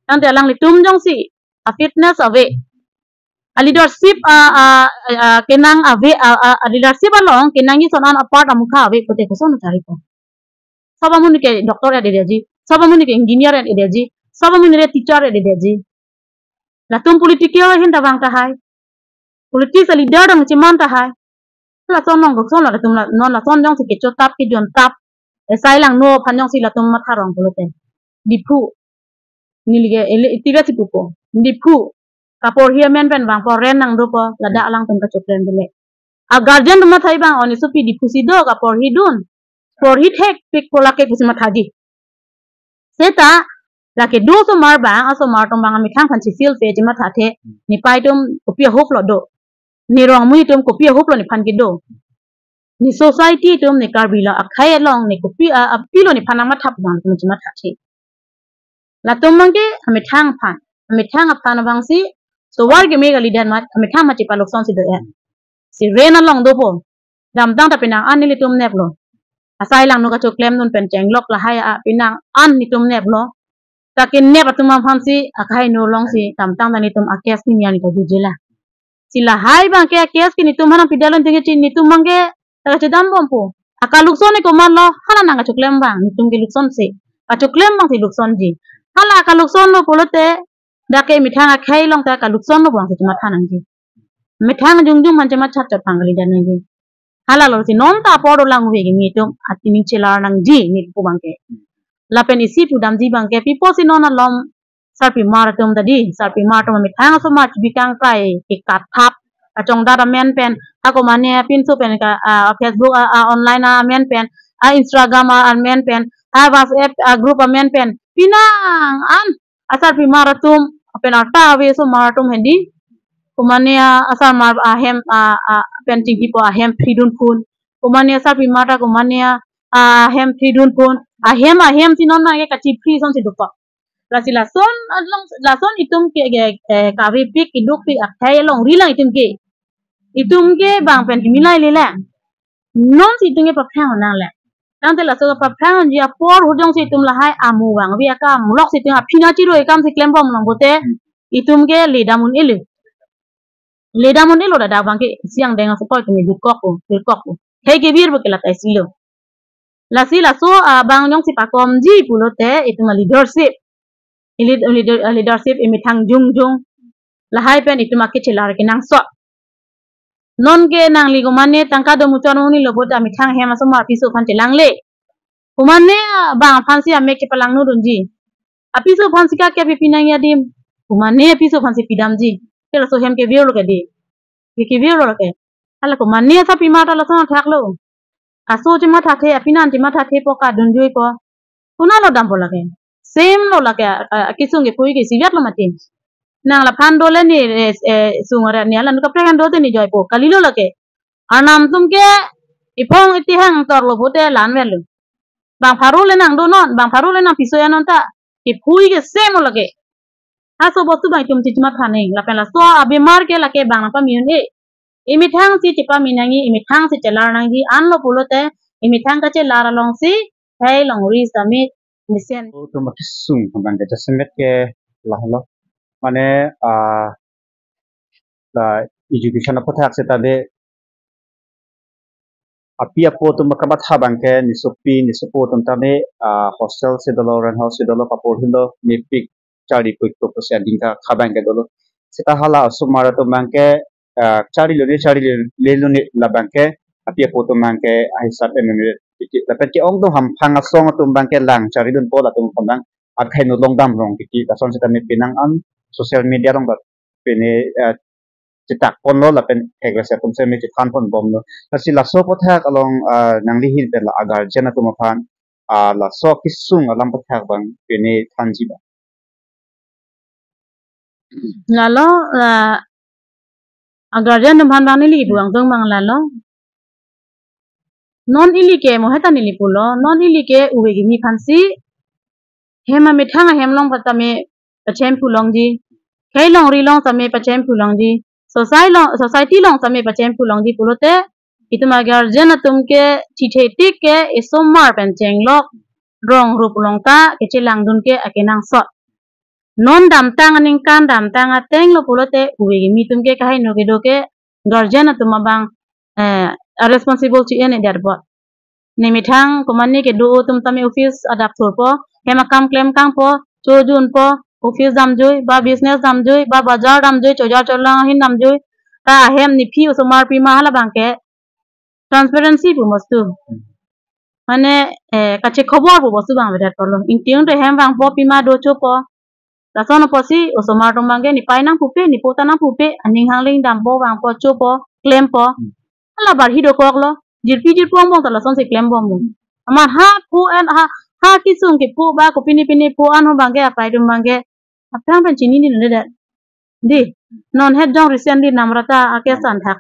Tangte alanglitum jongsi a-fitness ave, a-leadership, a, a, a, kenang ave, a, a, a-leadership along kenangji ason an apart amukha ave pulote koson charipo? Sob amonit ke doctor et-edetji, sob amonit ke engineer et-edetji, sob amonit ke teacher et-edetji. Latum political ahin ta vang tahai. Politics a-leader dang cheman tahai. Lason along koson latum la, non lason jongsi kechotap, kejuntap, esai langno aphan jongsi latum matha rong pulote, Diphu, neli ke ele itivet si pupo, Diphu kaporhi amen pen vangpo, rent nangdopo, ladak alangtum kachoklem dele. A-guardian atum matha abang, o ne sopi Diphu si do, kaporhidun, porhi thekpikpo lake pusi mathaji. Seta lake do osomar abang, asomar atum abang amethang aphan chesil pe chemathathe, nepei atum kopi ahoplo do, nerong amonit atum kopi ahoplo nephan kedo, ne society atum, ne Karbi along akhei along ne kopi a, apilo nephan nangmatha abang atum chemathathe. Latum abangke amethang aphan, amethang aphan abangsi tovar keme kalidet amat amethang ma chepalokson si do-et. Si rent along dopo. Damtang ta penang an nelitum neplo. Asai langno kachoklemdun pen chenglok lahai a penang an nelitum neplo. Ta kenep atum aphansi akhai no alongsi damtang ta nelitum a-case ni nian ta jujela. Si lahai abangke a-case ke nelitum aphan nangpidalun tinggi chi, nelitum abangke ta kachedambompo. Akalokson ke komatlo, hala nangkachoklem abang nelitum ke lokson si. Kachoklem abangsi loksonji. Hala akalokson lo pulote, dak ke methang akhei along ta kalokson lo abangsi chematha nangji. Methang jongjong aphan chematha chot abang kalidet nangji. Halalo si non ta apor dolang uve kimi atum aning chelar nangji neli pu abangke. Lapen isi pudamji abangke, pi apotsi non alom sarpimar atum ta di, sarpimar atum amethang asomar chibi kangkai ke kathap, kachongdat amen pen, ha komane apinso pen ka, a, Facebook a, a, online amen pen, a, Instagram a, amen pen, a, WhatsApp a, group amen pen, penang an asarpimar atum, pen arta ave asomar atum hedi, komane a, asarmar ahem a, a, pen chingkipo ahem phridun phun, komane asarpimar ta komane a, ahem phridun phun, ahem ahem si non abangke kachiphri asonsi dopo. Lasi lason along, lason itum ke, ke, eh, kavepik, kedukpik akhei alongri lang itum ke. Itum ke bang pen kimi laile lang. Nonsi itum ke paphrang nang lang. Tangte laso paphrangji apor ahut jongsi itum lahai amu vangve akam, lok si itum aphi nangchiroi akamsi klembom lang pulote, itum ke ledam un-elo. Ledam un-elo, ladak abangke siang deng asopoi itum ke dukokpo, dukokpo. Khei kevirpo ke la ta isi lo. Lasi laso abang jongsi pakomji pulote itum a-leadership. Lead-, leader-, leadership emethang jongjong. Lahai pen itum akechelar kenangsot. Non ke nangli komane tangka do muchot muni lo pulote amethang ahem asomar apiso aphan chelangle. Komane abang aphansi amek chepalangnodunji. Apiso aphansi ka kep pi nangji adim. Komane apiso aphansi pidamji. Ke laso ahem kevirlo ke di. Ke kevirlo ke. Hala komane asarpimar ta lason athaklo. Aso chemathathe, apinan chemathathepo, kadunjuipo. Konatlo dampo lake? Same lo lake, a, a, akesung kephui ke isivet lo mati. Nang laphan dole ne, eh, eh, sung arat ne, alandu kaprek an dote ne joipo. Kalilo lake. Arnam atum ke iphong itihang torlo pulote la-an vet lo. Bang pharo le nangdo non, bang pharo le nangpiso ya non ta. Kephui ke same lo lake. Laso bostu abang itum chichimatha nang, lapen laso abemar ke lake bang nangpame un-e. Imethang si chepame nangji, imethang si chelar nangji, anlo pulote imethang kachelar alongsi khei longri sitame mesen. Atum akesung abang ke jasemet ke lahelo. Mane, ah, la education aputhak seta de api apo atum kamatha abang ke nisopi nisopo atum tame, ah, hostel si dolo, rent house si dolo, paporhi lo, mepik charli pui ko pusi ading ka kha abang ke dolo. Seta hala osomar atum abang ke, ah, charlilo ne charlilelo ne labang ke api apo atum abang ke ahisap enun ne titi. Lapen ke-ong atum hamphang asong atum abang ke lang charlidunpo, latum atum abang akhai no longdam rong titi. Lason seta ne penang an social media along ba pene, ah, chetak ponlo lapen hegresa atum seme chethan ponbomlo. Lasi laso aputhak along, ah, nangli ahin pen la a-guardian atum aphan, ah, laso kesung alam aputhak abang pene thanji ba? Lalo, ah, a-guardian atum aphan abang neli pu angtung abang lalo. Non ili ke mo heta neli pulo, non ili ke ove kimi aphansi hem amethang ahem along sitame pachemphu longji. Khei longri along sitame pachemphu longji. Society along, society along sitame pachemphu longji pulote itum a-guardian atum ke thithe tik ke isomar pen chenglok rong rup along ta kechelangdun ke akenangsot. Non damtang aningkan damtang atenglo pulote ove kimi atum ke kaheno kedo ke guardian atum abang, eh, responsible chi-en-edet apot. Ne methang komane kedo atum tame office adap thurpo, hem akam klem kangpo, chojunpo, office damjui, ba business damjui, ba bazar damjui, chojar cholang ahin damjui. Ta ahem nephi osomar pima hala abang ke transparency pu bostu. Mane, eh, kachekhobor pu bostu abang avedet pulo. Ingting te hem vangpo, pima do chopo. Lason apotsi osomar atum abang ke nepei nangpupe, nepo ta nangpupe, aning hangling dampo, vangpo, chopo, klempo. Hmm. Hala barhi dokoklo. Jirpi jirpo angbong ta lasonsi klembomlo. Amat ha phu an ha, ha kesung kephu ba kopine pine phu an ho abang ke apei atum abang ke aphrang pen chinine nunde det. Di, non het jong recently Namrata a-case an thak.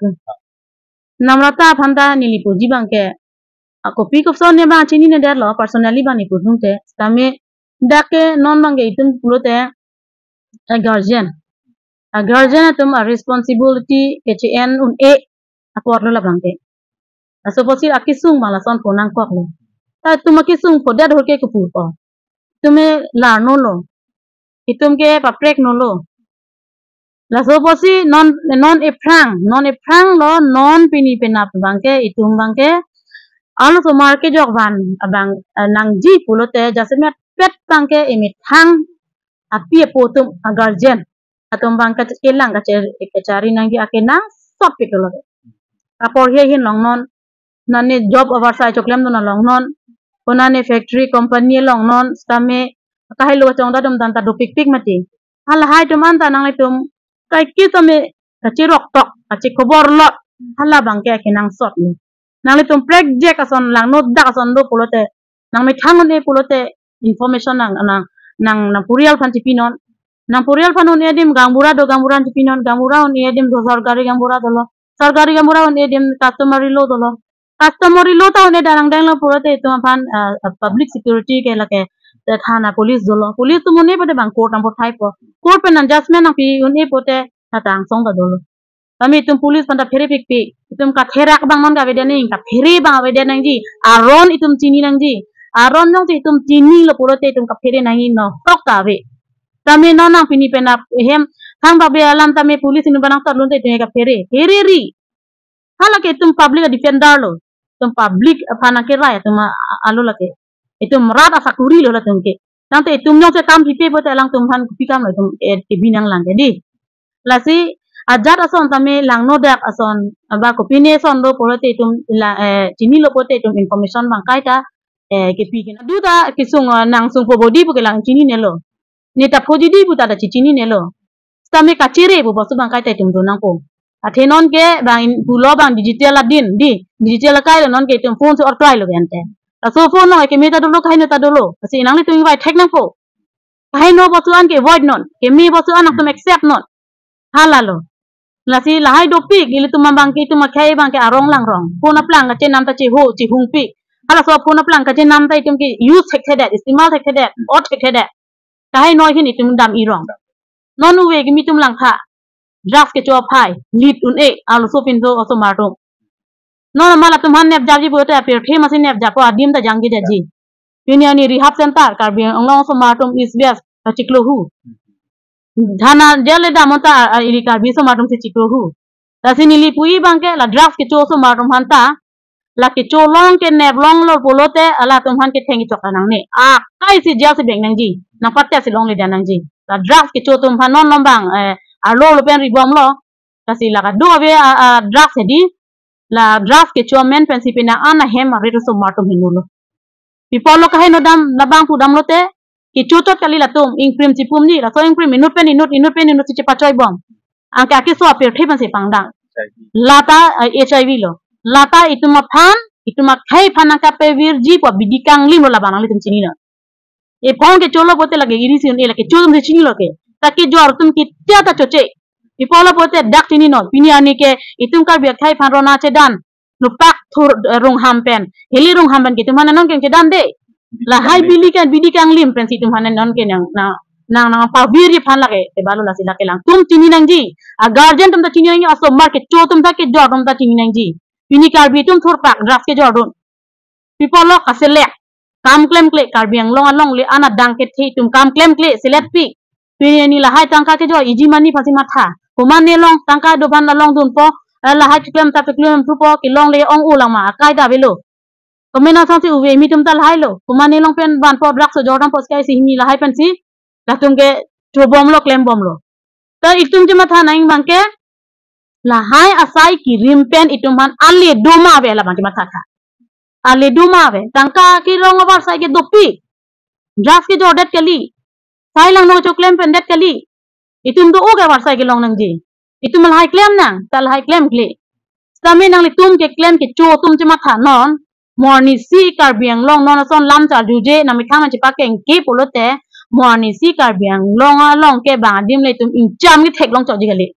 Namrata aphan ta neli puji abang ke, a, kopi koson ne abang chinine detlo, personally abang ne pudun te. Tame dak ke non abang ke itum pulote a-guardian, a-guardian atum a-responsibility keche-en un-e apotlo labang ke. Laso apotsi akesung abang lason pho nangkoklo. Ta itum akesung phodet ahut ke kopu ko, itum ke larnolo, itum ke papreknolo. Laso apotsi non, non ephrang, non ephranglo, non pini penap abang ke itum abang ke arlosomar kejok van abang, eh, nangji pulote jasemet pet abang ke imethang api apo atum, a-guardian atum abang ke kelang kache-, kachari nangji akenangsot pik lo. Apor he hin longnon, nane job oversight choklemdun along non, konane factory company along non, sitame kahelo kachongdat atum tanta dopikpik mati. Halahai atum anta nanglitum kaiketa me kacherok tok, kachekhobor lot, hala abang ke akenangsot lo. Nanglitum prekjak ason langno dak ason do pulote, nangmethang un-e pulote information nang, nang, nang, nangpurial aphan chipinon. Nangpurial aphan un-e adim gaonbura do, gaonbura chipinon, gaonbura un-e adim do, sorkari gaonbura dolo. Sorkari gaonbura un-e adim customary law dolo. Customary law ta un-e dang danglo pulote itum aphan, ah, ah, public security ke lake, eh, thana police dolo. Police atum un-e pote bang court nangpathaipo. Court pen nang judgment nangpi un-e pote hatang song ta dolo. Tame itum police aphanta pherepikpik. Itum katherak abang non ke avedet nang, kaphere abang avedet nangji. Aron itum chini nangji. Aron jongsi itum chinilo pulote itum kaphere nangji nohok ta ave. Tame non nang pini penap hem thang babe alam tame police inut banangsot lonte itum kaphere. Phereri. Halake itum public defender lo. Itum public aphan nangkerai atum a-, a-, alo lake. Itum rat asakuri lo latum ke. Tangte itum jongsi kam pipe pote alangtum aphan kopi kam lo itum, eh, kebi nanglang ke di. Lasi ajat ason tame langno dak ason, ba kopine ason do pulote itum la, eh, chinilo pote itum information abang kaita, eh, kepi kena. Duta kesung, eh, nangsungpo bodi pu ke lang chininelo. Neta phoji di pu ta da chichininelo. Sitame kachere pu bostu abang kaita itum do nangpo. Athe non ke bang in-, pulo bang digital adin di, digital akai lo, non ke itum phone si orkrai lo ke ante. Laso phone along ekeme ta dolo, kaheno ta dolo. Lasi nanglitum ingvai thek nangpo. Kaheno bostu an ke avoid non, keme bostu an nangtum accept non. Halalo. Lasi lahai dopik, ilitum abang ke itum akhei abang ke arong langrong. Phone aplang kachenam ta cheho, chehungpik. Halaso phone aplang kachenam ta itum ke use thekthedet, istimal thekthedet, ot thekthedet. Kaheno ahin itum dam irong. Non ove kimi atum langtha. Drugs kecho aphai, lit un-e, arloso pinso osomar atum. Non ma latum aphan nepjapji pulote apirthe masi nepjappo, adim ta jangje jaji. Pini arni rehab center, Karbi Anglong osomar atum East West, ta chiklo hu. Thana jail le damnon ta, a, a, ili Karbi osomar atum si chiklo hu. Lasi neli pu-i abangke la drugs kecho osomar atum aphan ta, la kecholong kenep longlo pulote, halatum aphan ketheng kechok nangne. Akai si jail si beng nangji. Nangpatta si longle dan nangji. La drugs kecho atum aphan non non bang, eh, arlo lo pen ribomlo. Lasi la kado ave, a, a, drugs hedi. La drugs kecho amen pensi penang an ahem arit osomar atum hinolo. Pi apotlo kaheno dam, labang pudamlote, kecho chot kali latum, ingprim chipumji, laso ingprim inut pen inut, inut pen inut si chepachoibom. Anke akeso apirthe pensi pangdang. Lata, eh, H I V lo. Lata itum aphan, itum akhei aphan nangkapevirji pu abidi kanglim lo labang nanglitum chininon. Ephong kecholo pulote lake iri si un-e, lake kecho atum si chinilo ke. Ta kejor atum kitia ta choche. Pi apotlo pulote dak chininon. Pini arni ke itum Karbi akhei aphan rona chedan. Nupak thur, eh, rungham pen. Heli rungham pen ke itum aphan non keng chedan de. Lahai bidi kan, bidi kanglim pensi itum aphan non ke nang, nang, nang, nangpavirji aphan lake. Te balo lasi lake langtum chini nangji. A guardian atum ta chini nangji, osomar kecho atum ta kejor atum ta chini nangji. Pini Karbi atum thurpak drugs kejor dun. Pi apotlo kaselek. Kam klemkle, Karbi Anglong along le ana dang kethe itum kam klemkle, selet pi. Pini arni lahai tangka kejor, iji mani aphansi matha. Komatne along tangka do aphan along dunpo, eh, lahai chiklem ta chiklem thupo, kelongle ong-o lang ma, akai ta avelo. Komat asonsi ove kimi atum ta lahai lo. Komatne along pen vanpo drugs kejor dampo skai si hini lahai pensi. Latum ke chobomlo, klembomlo. Ta itum chematha nang abangke, lahai asai kirim pen itum aphan ale do ma ave labang chematha tha. Ale do ma ave. Tangka kelong avarsai ke dopik. Drugs kejordet kali. Sai langno choklem pendet kali. Itum do-o ke avarsai kelong nangji. Itum lahai klem nang, ta lahai klemkle. Sitame nanglitum keklem kecho atum chematha non. Mo arnisi Karbi Anglong non ason lam charjuje nangmethang nangchepakengke pulote, mo arnisi Karbi Anglong along ke bang adim le itum ingcham ketheklong chotji kali.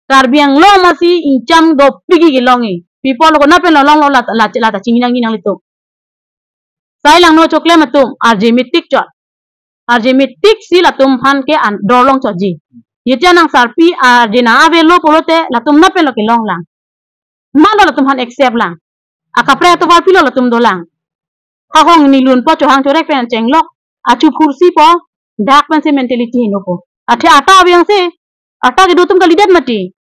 Karbi Anglong masi ingcham dopik kelong-i. Pi apotlo konat pen longlo la, la, lata chini nangji nanglitum. Sai langno choklem atum, arje metik chot. Arje metik si latum aphan ke an dorlong chotji. Yetya nang sarpi arje nang avelo pulote, latum nat pen lo kelong lang. Mano latum aphan accept lang. Akaprek atovar pilo latum dolang. Ahong ni lunpo chohang chorek pen chenglok. Achu phursipo. Dak pensi mentality henopo. Athe ata abiang se. Ata kedo atum kalidet mati.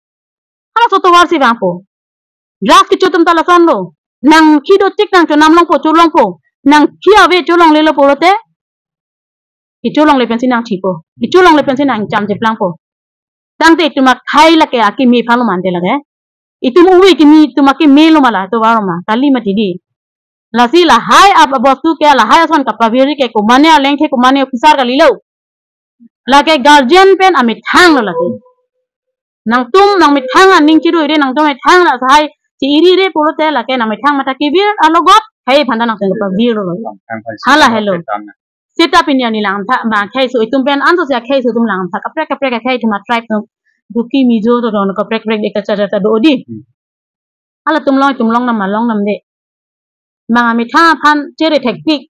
Halaso atovar si vangpo. Drugs kecho atum ta lasonlo. Nangkhi dotik nang chonam longpo, cholongpo. Nangkhi ave cholonglelo pulote. Kecholongle pensi nangthipo. Kecholongle pensi nangcham cheplangpo. Tangte itum akhei lake akeme aphan lo mante lake. Itum ove kimi itum akeme lo ma la atovar ma. Kali mati di. Lasi lahai ap-, abostu ke lahai ason kapaviri ke komatne alengthe komatne officer kalilo. Lake guardian pen amethang lo lake. Nangtum nangmethang aning chiruire nangtum methang la sai chi irire pulote lake nangmethang matha kevir alogot hai phanta nangtum kapavir lo. Hala helo. Seta pini arni langtha, ma akhei aso itum pen anso si akhei aso atum langtha. Kaprek kaprek akhei atum a-tribe atum. Kuki Mizo do don kaprek kaprek de kacha cha do di. Hmm. Halatum long, itum longnam ma longnam de. Bang amethang aphan chere thekpik.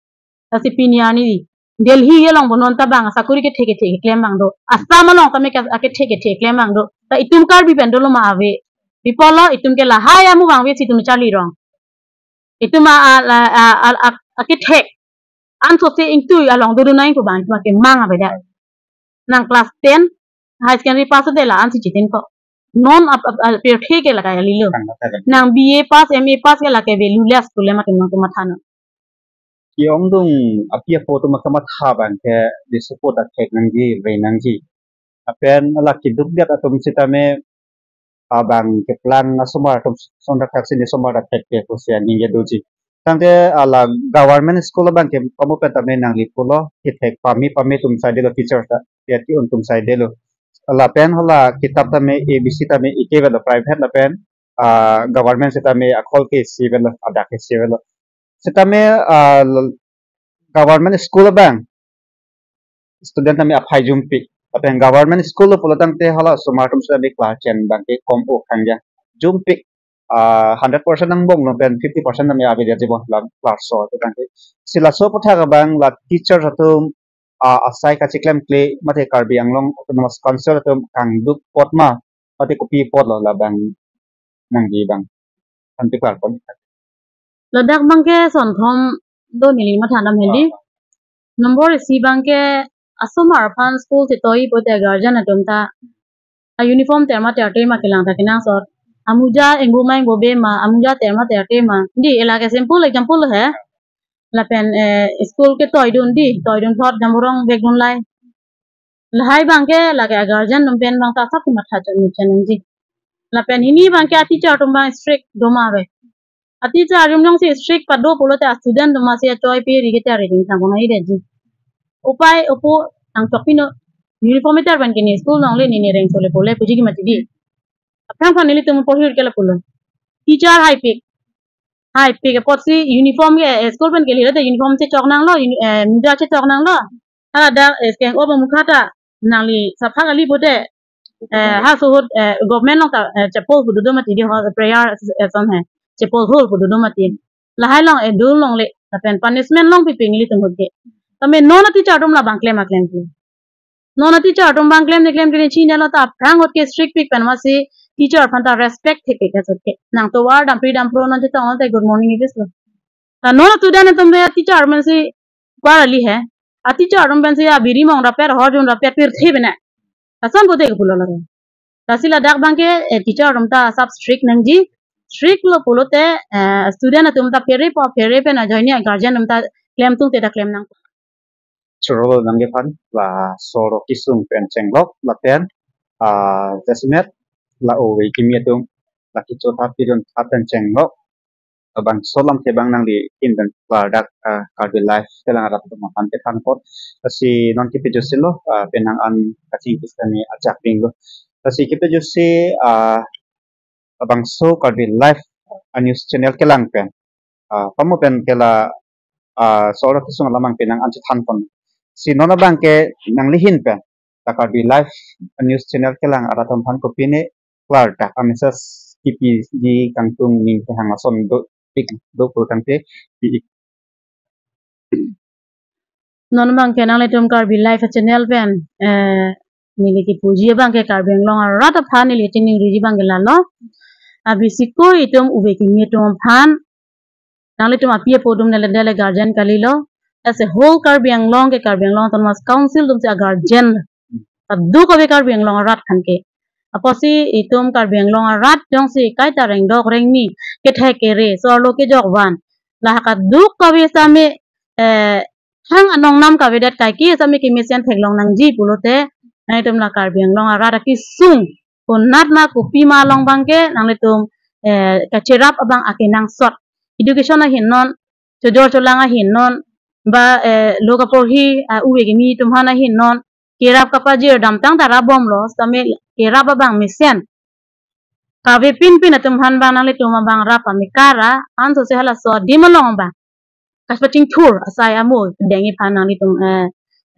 Lasi pini arni Delhi along bo non ta bang sakuri kethe kethe keklem abang do. Assam along tame ke kethe kethe keklem abang do. Ta itum Karbi pen dolo ma ave. Pi apotlo itum ke lahai amu abang ave si itum charli rong. Itum a, a, a, a, a, a, akethek. Anso se ingtui along dodun nang pu abang itum akemang avedet. Nang class ten, high secondary pass de la ansi chitin ko. Non ap, ap, ap, pirthe ke la kaya lilo. Nang B A pass, M A pass ke lake valueless pule ma kemang kematha non. Ke-ongdung api apo atum kematha abang ke di support athek nangji, re nangji. Lapen hala keduk det atum sitame abang keplang asomar atum son dak si ne somar dak thek ke pusi aning ke doji. Tangte hala government school abang ke pamu pen tame nangli pulo kethek pame pame atum saidelo teacher ta ya ki-un atum saidelo. Lapen hala kitap tame A B C tame eke avelo private lapen, ah, government sitame akhol ke isi avelo adak ke isi avelo. Sitame, ah, government school abang student tame aphai jumpik. Lapen government school lo pulo tangte hala osomar atum sitame class ten abang ke kom o khangja. Jumpik, ah, hundred percent angbong lo pen fifty percent tame ave dia jibon la class so to tangte. Si laso aputhak abang la teacher atum ah, asai kacheklemkle mate Karbi Anglong Autonomous Council atum kangduk apot ma, mate kopi apotlo labang nangji abang. Anti klar pon. Ladak abangke sonthom do neli matha dam hedi. Ah. Number isi abangke asomar aphan school chetoi pote guardian atum ta a-uniform terma terte ma kelang ta kenangsot. Amuja ingbu ma ingbu be ma, amuja terma terte ma. Di, ela ke simple example he. Lapen, eh, school ketoidun di, toidun thot jamborong bag dun lai. Lahai abangke lake a-guardian atum pen abang ta asap matha chot ni chenangji. Lapen hini abangke a-teacher atum abang strict do ma ave. A-teacher atum jongsi strict pado pulote a-student atum masi achoi pe ri ke tari ding thang kona idetji. Upai opo thang chok pino uniform ter abangke ne school along le ne ne reng sole pole puji ke mati di. Aphrang aphan nelitum porhir ke lapulo. Teacher haipik. Haipik apotsi uniform ke, eh, school pen ke lilo te uniform chechok nanglo, uni-, eh, muja chechok nanglo. Hala dak, eh, keng-o pamukha ta nangli sapha kali pote, eh, ha suhut, eh, government along ta, eh, chapol pu dodo mati di ho prayer, eh, son he. Chapol hol pu dodo mati. Lahai along, eh, dul along le, lapen punishment along pipi nelitum ahut ke. Tame non a-teacher atum labang klem aklem ke. Non a-teacher atum abang klem ne klem kene chinilo ta aphrang ahut ke strict pik pen masi teacher aphan ta respect thepik ahut ke. Nang tovar dampri dampro non chetong te good morning ibis lo. Ta non a-student atum de teacher atum si kwarali he. A-teacher atum pensi abiri mong rapet, hor jun rapet pirthe bene. Lason pote ke pulo lare. Lasi ladak abangke, eh, teacher atum ta asap strict nangji. Strict lo pulote, eh, student atum ta phere po phere pen ajoine guardian atum ta klem tungte ta klem nang. Choro nangkephan laso aro kesung pen chenglok lapen, ah, jasemet la ove kimi atum la kecho thap pidun thap pen chenglok. Labangso alamthe abang nangli hin pen klardak, ah, Karbi Live kelang arat atum aphan kethan apot. Lasi non kepajutsi lo, ah, penang an kachingki sitame ajak dinglo. Lasi kepajutsi, ah, labangso Karbi Live, ah, news channel kelang pen. Ah, pamo pen ke la, ah, so aro kesung alam abang penang an chethan pon. Si non abangke nangli hin pen la Karbi Live news channel kelang arat atum aphan kopine klardak a-message kipiji kangtung ning kehang ason do pik do pur kangte pi ik. Non abangke nanglitum Karbi Live channel pen, eh, neli kepuji abangke Karbi Anglong arat aphan neli chiningriji abangke lalo. Abisiko itum ove kimi atum aphan nanglitum api apo atum nele dele guardian kalilo. As a whole Karbi Anglong ke Karbi Anglong Autonomous Council atum si a-guardian. Kadokave Karbi Anglong arat aphan ke. Apotsi itum Karbi Anglong arat jongsi kaita rengdok rengni kethek kere so-arlo kejok van. La kadokave sitame, eh, thang anong nam kavedet kaike sitame kemesen theklong nangji pulote, nanglitum la Karbi Anglong arat akesung konat ma kopi ma along abangke nanglitum, eh, kacherap abang akenangsot. Education ahin non, chojor cholang ahin non, ba, eh, lo kaporhi, ah, ove kimi atum aphan ahin non, kerap kapajir damtang ta rapbomlo, sitame kerap abang mesen. Kave pinpin atum aphan abang nanglitum abang rap amekara, ansose halaso adim along abang kachepachingthur asai amo dengji aphan nanglitum, eh,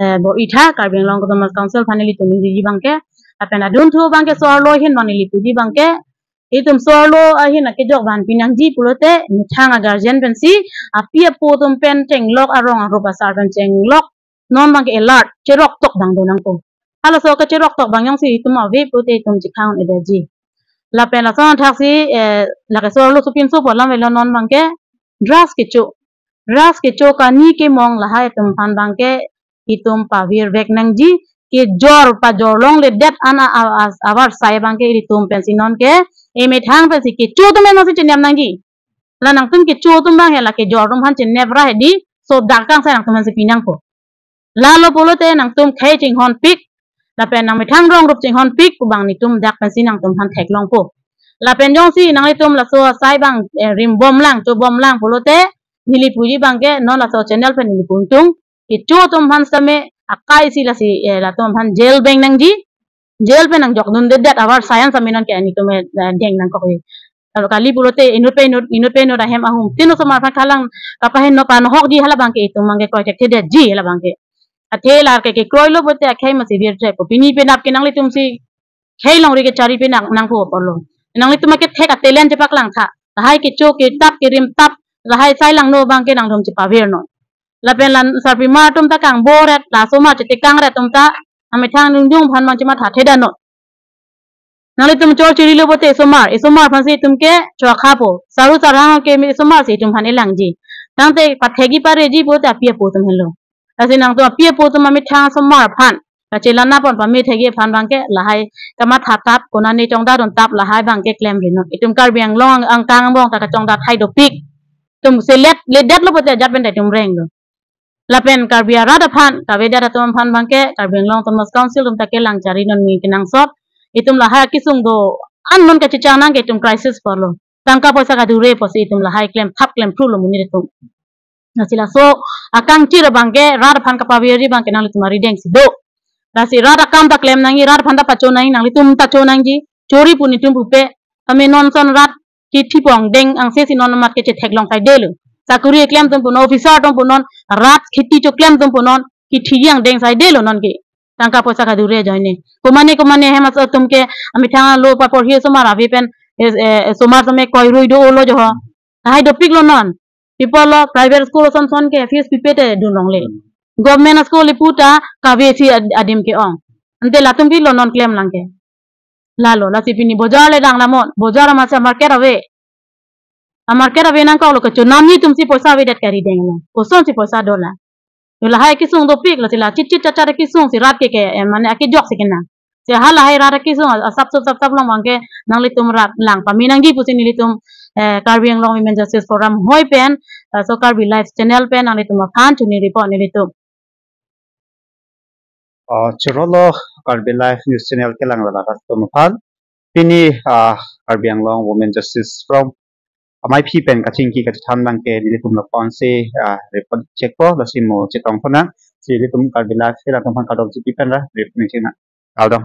eh, bor-itha Karbi Anglong Autonomous Council aphan nelitum ningjeji abangke, lapen adunthu abangke so-arlo ahin abang neli puji abangke, itum so-arlo ahin akejok vanpi nangji pulote methang a-guardian pensi api apo atum pen chenglok, arong arup asar pen chenglok, non abangke alert, cheroktok abang do nangpo. Halaso kecheroktok abang jongsi itum ave pulote itum chekhang edaji. Lapen lason athaksi, eh, lake so-arlo sopinso pu alam avelo, non abangke drugs kecho. Drugs kecho kani kemong lahai atum aphan abangke itum pavirvek nangji, kejor pajor longledet an a, a, a, avarsai abangke ilitum pensi nonke emethang pensi kecho atum pensi chenep nangji. La nangtum kecho atum abang he la kejor atum aphan chenep ra hedi, so dak kangsai nangtum aphansi pi nangpo. Lalo pulote nangtum khei chinghonpik, lapen nangmethang rong rup chinghonpik pu abang netum dak pensi nangtum aphan theklongpo. Lapen jongsi nanglitum laso asai abang, eh, rimbomlang, chobomlang pulote, neli puji abangke non laso channel pen neli pu ingtung, kecho atum aphan sitame akai si lasi, eh, latum aphan jail beng nangji, jail pen nangjokdundedet avarsai an sitame nonke netum, eh, deng nangkokji. Lalu kali pulote inut pe inut, inut pe inut ahem ahum tin osomar aphan kalang kapaheno panohokji, hala abangke itum abangke kroithekthe detji hala abangke. Athe la ke kekroilo pulote akhei masi virthe po. Pini penap ke nanglitumsi khei longri kechari pe nang, nangpo apotlo. Nanglitum akethek a-talent chepaklangtha. Lahai kecho ketap kerimtap, lahai sai langno abangke nangtum chepavirnon. Lapen la sarpimar atum ta kangboret, la osomar chetekangret atum ta amethang dungjung aphan abang chematha theda non. Nanglitum chor chirilo pote osomar, osomar aphansi itum ke chokhapo. Saru sarhang ke mi osomar si itum aphan elangji. Tangte pathekji pareji pote api apo atum henlo. Lasi nangtum api apo atum amethang osomar aphan kachelang pon pame thekji aphan abangke lahai kamatha tap, konane chongdadun tap lahai abangke klemri non. Itum Karbi Anglong angkang angbong ta kachongdat hai dopik. Itum selet ledetlo pote ajat pen ta itum renglo. Lapen Karbi arat aphan, kavedet atum aphan abangke Karbi Anglong Autonomous Council atum ta kelang chari non mi kenangsot. Itum lahai akesung do-an non kachechang nangke itum crisis pulo. Tangka poisa kadure pusi itum lahai klem thap klem thrulo monit atum. Lasi laso akangchir abangke rat aphan kapaveri abangke nanglitum arideng si do. Lasi rat akam ta klem nangji, rat aphan ta pacho nangji, nanglitum ta cho nangji, chori pu netum pupe, kami non son rat kithi pongdeng angse si non amat ke chetheklong saidelo. Sakuri klem atum punon, officer atum punon, rat kheti choklem atum punon, kithi angdeng saidelo non ke. Tangka poisa kadure ajoine. Komane komane hem aso atum ke amethang lo paporhi osomar ave pen, eh, eh, osomar atum ke koirui do-olo jo ho. Lahai dopiklo non. People lo private school ason son ke fees pipe te dun longle. Government school ipu ta kave si ad-, adim ke-ong. Ante latum pilo non klemlang ke. Lalo, lasi pini bojar le dang lamon, bojar amatsi amarket ave. Amarket ave nangkoklo, kachonamji atumsi poisa avedet karideng lo. Kosonsi poisa dolang. Yo lahai akesung dopiklo, si la chitchit chachat akesung si rat ke ke, eh, mane akejok si kenang. Si halahai rat akesung a-, asap sup sap sap long abangke nanglitum rat lang pame nangji pusi nelitum, eh, Karbi Anglong Women Justice Forum hoi pen, eh, so Karbi Live channel pen nanglitum aphan choningri pon nelitum. Ah, chorolo Karbi Live News Channel kelang rala atum aphan. Pini, ah, Karbi Anglong Women Justice Forum amaiphi pen kachingki kachethan abangke nelitum lapu-ansi, ah, report chekpo, lasi mo chetong thonang. Si nelitum Karbi Live kelang atum aphan kardom chipi pen ra report cheknang. Kardom.